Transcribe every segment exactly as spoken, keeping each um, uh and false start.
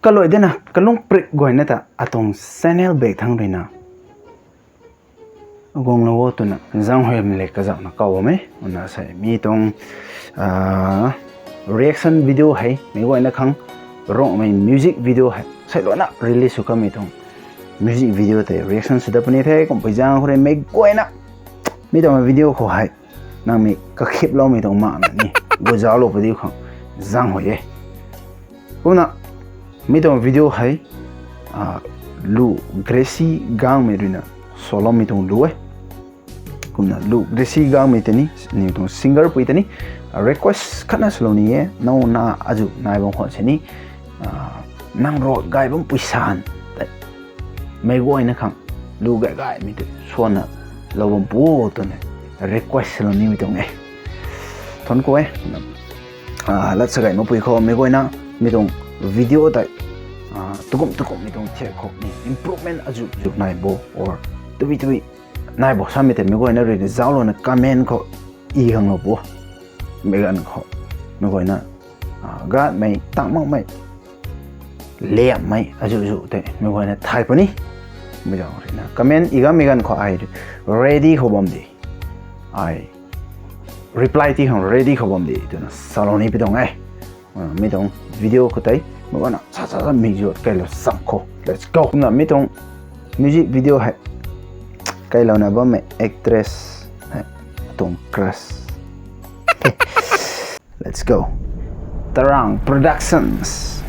Kalui dena kalung prik guayna ta atuang channel bak thangc ruina guanglou o twna zang huaymei le kazauhna kaw bam e. Una sei mi tuang reaction video hei meic guayna khang Rongmei music video hei seilouna release sw kamei tuang music video tei reaction sw dat puni the. Kumpui zaeng khou rui meic guayna mi tuang video khou hei nangmei kakhiploumei tuang makna ni guzauclou padiu khang zang huay e. Kumna mi tuang video hei Lu Gracie Gangmei ruina saloumei tuang lu e. Kumna Lu Gracie Gangmei tei ni, aniw tuang singer pui tei ni request khatna swlou ni e, nowna azuh nai bam khwan sini nang rui gay bampui san tei meic guayna khang lu gay gaymei tei swanna lou bam pu twna request swlou nimei tuang e. Thuanc ku e. Lat sa gay makpui khou meic guayna mi tuang video tei tukum tukummei tuang thiak khou ni improvement azuh zuh nai bo or tabui tabui nai bo samei tei meic guayna ruina zauclouna comment khou i ganglou pu. Meic ganv khou meic guayna gatmei tang makmei liammei azuh zuh tei meic guayna thay puni. Meic ganv ruina comment i ganmei ganv khou ai ready khou bam di, ai reply ti khang ready khou bam di twna salou ni pi tuang e. Mi tuang video khou tei meic guayna sa sa sa mi zuat kailou cham khou. Let's go. Kumna mi tuang music video hei kailouna bammei actress hei tuang crush. Let's go. Tarang Productions.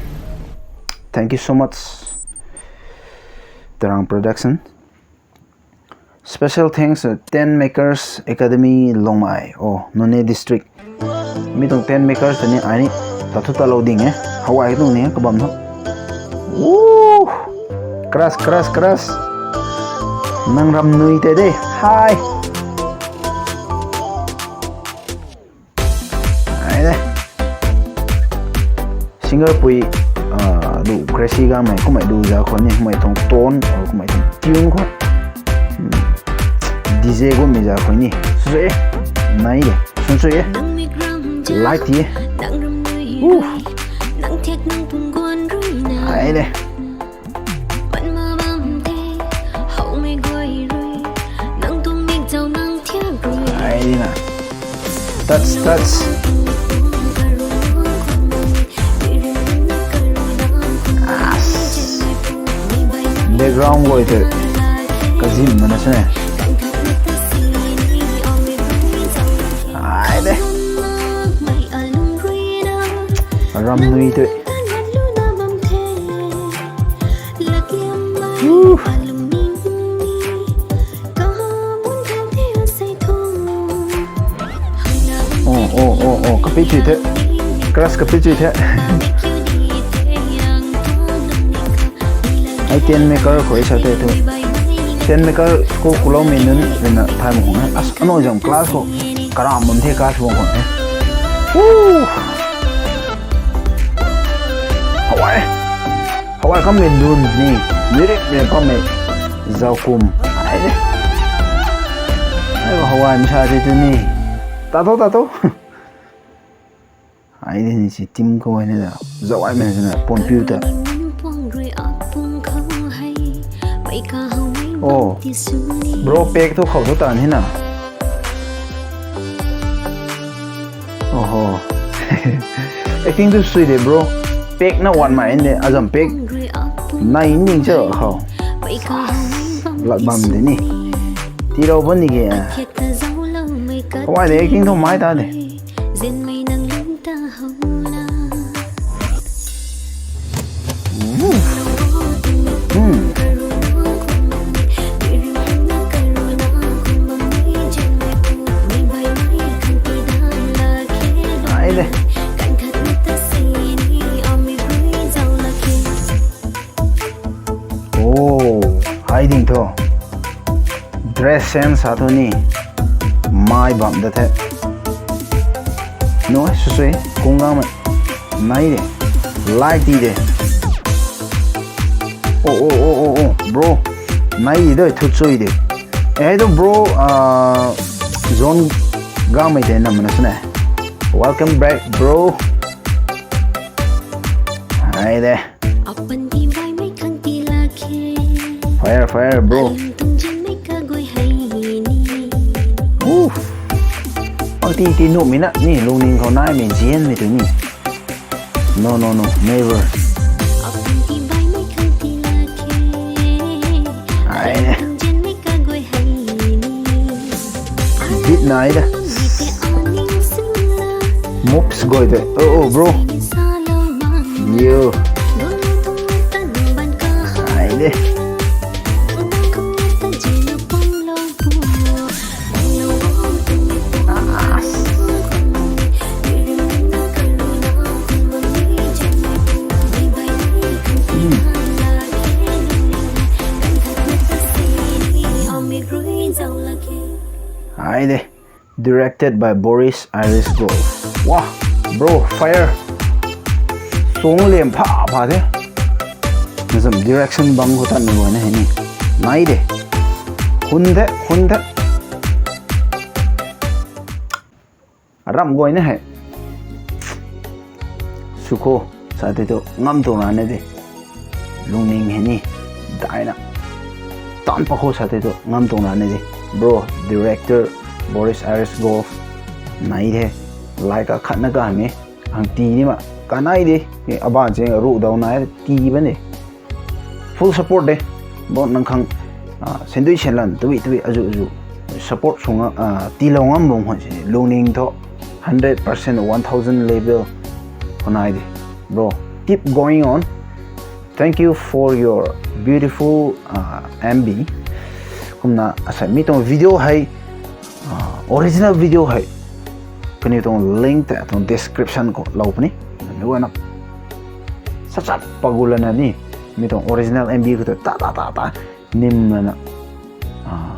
Thank you so much, Tarang Production. Special thanks to Tent Makers Academy Longmai, oh, Noney District. Mi tuang Tent Makers tei ni ai ni tathu talou ding e. Hawai tuang ni kabam tho. Woo! Crush, crush, crush. Nang ram nui tei de. Hi. Ai de. Singer pui Lu Gracie Gangmei kummei lu zauc khou ni kummei tuang tone or kummei tuang tune khou DJ gummei zauc khou ni sw e. Nai de, swn sw e. Like ti e. Ai de. Ai na. Touch, touch. Background guay tei kazim mana sw e. Ai de. Ram nui tei. Oh, oh, oh, oh, kapi chui the. Crush kapi chui the. Ai Tent Maker khou sa the tu. Tent Maker school kuloumei nunc ruina thay mak khang e. As, anoi zam class khou karam bam the, class bam khang e. Woo! Hawai. Hawai kammei lun ni, lyric rui kammei zauc kum. Ai de. Ai Hawai masa the tu ni. Ta tho, ta tho. Ai de ni si team khou ai ni da. Zauc ai mei na pon piu ta. Oh, bro, pek thu khou thu tan hi na. Oho. Acting tu sui de, bro. Pek na wan mai de, azam pek. Nai ning cha khou. Lat bam de ni. Tirou bam ni ge. Hawai de acting thu mai ta de. Ai de. Oh, hai ding tho. Dress sense sa thu ni. Mai bam da the. No, sw sui, kung gang mei. Nai de. Like ti de. Oh, oh, oh, oh, oh, bro. Nai di doi, thu chui de. Eh, hai tu bro, ah, Zone Gangmei tei nam na sw ne. Welcome back, bro. Hai de. Apan ti baimei khang ti lak khe. Fire, fire, bro. Aling tuang zinmei kaguay hei ni. Uff. Ang ti ti nuhmei na ni lungning khou naimei zianmei tu ni. No, no, no, never. Apan ti baimei khang ti lak khe. Ai. Aling tuang zinmei kaguay hei ni. Beat nai da. Moves guay de. Oh, oh, bro. Yo. Ai de. Ai de. Directed by Boris Iris Gold. Wow, bro, fire. Song liam pha pha the. Nasam direction bang khou tat ni guayna hei ni. Nai de. Hun the, hun the. Ram guayna hei. Sukho, sa tei tu ngam tuang rana de. Lungning hei ni daina. Tan pa khou sa tei tu ngam tuang rana de. Bro, director Boris Iris Gold. Nai de. Like a khatna ka hei ni. Ang ti ni ma. Kanai de. Aban cheng ruh dau nai ti bam de. Full support de. Bro, nang khang, ah, sendui senlan, tui, tui, azu, azu. Support sung, ah, tilou ngam bam khwan si. Lungning thu, hundred percent, one thousand level. Khou nai de. Bro, keep going on. Thank you for your beautiful, ah, M V. Kumna, asai mi tuang video hei, ah, original video hei. Kaniw tuang link tei tuang description khou lou puni. Nangniw na. Sachat pagulana ni. Mi tuang original M V khou ta, ta, ta, ta. Nim lana. Ah,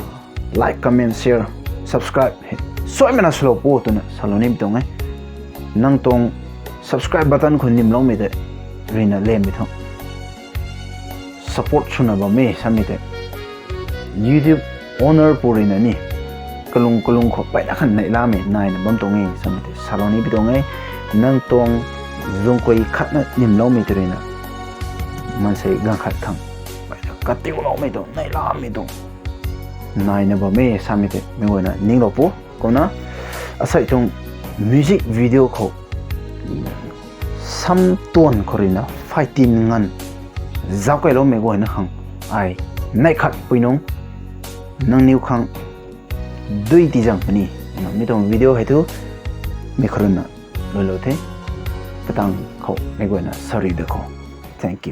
like, comment, share, subscribe. Hei. Suaimana swlou po twna salou ni mi tuang e. Nang tuang subscribe button khou nimloumei tei. Ruina lem mi tuang. Support swna bam e, samei tei. YouTube owner pu ruina ni. Kalung kalung khou peyna khan neihlamei naina bam tuang e, samei tei. Salou ni pi tuang e. Nang tuang zungkui khatna nimloumei tei ruina. Mansei ganv khat khang. Peyna katiuloumei tuang, neihlamei tuang. Naina bam e, samei tei. Mi guayna ninglou pu. Kumna, asai tuang music video khou. Sam tuan khou ruina, fighting ngan. Zauc kailoumei guayna khang. Ai, neih khat pui nung. Nangniw khang. Dui ti zang puni. Mi tuang video hei tu. Mi khou ruina. Luilou the. Katang khou. Mi guayna. Sorry de khou. Thank you.